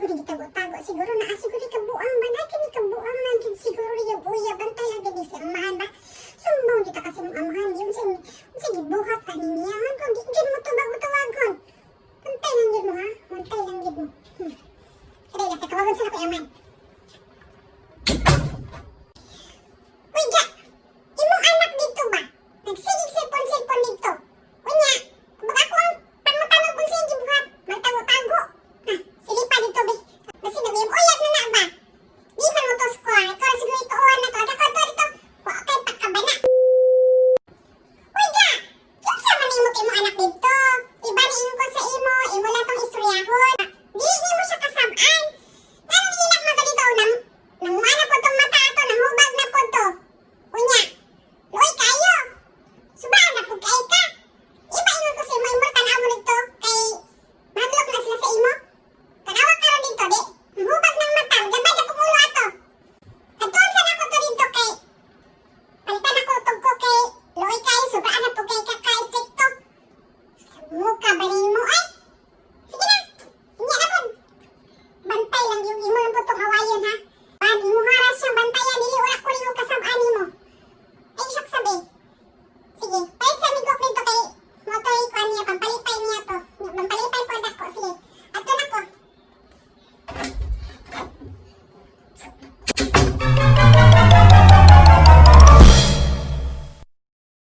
Siguro gitago-tago. Siguro naa siguro kabuang ba na kini kabuang na gid siguro yung uya bantay lang gid si amahan ba. Sumbong kita kasi mong amahan yun sa unsa gibuhat ani niya man kung di gid mo tubag tawagon. Bantay lang gid mo ha. Bantay lang gid mo. Kaya lang katawagon sa ko amahan. Uy, ga! Imong anak dito ba? Nagsigig cellphone-cellphone dito. Unya, kumbaga ako ang pangutanog kung siyang gibuhat. Magtago-tago. Ha, sige pa dito, be. Basi nag-uyab na na ba? Di man mo to score. Ikaw ra siguro ituon na to. Aga ko dito. Wa kay pakabana. Uy, ga! Kinsa man nimo kay imong anak dito? Iba ni ingon ko sa imo, imo lang tong istoryahon. Di nimo siya kasab-an. Nganong hilak man to dito? Nang nanguha na po tong mata ato, nanghubag na po to. Unya, luoy kayo. Subaan na po kay ka. Iba ingon ko sa imo, imo tan-aw mo dito kay mahadlok na sila sa imo. Tanawa karon dito, di. Hubag ng mata, gabay na pong ulo ato. Adtoon sa nako to dito kay palitan ako tug ko kay luoy kayo, subaan na po kay ka ka-strikto. Muka.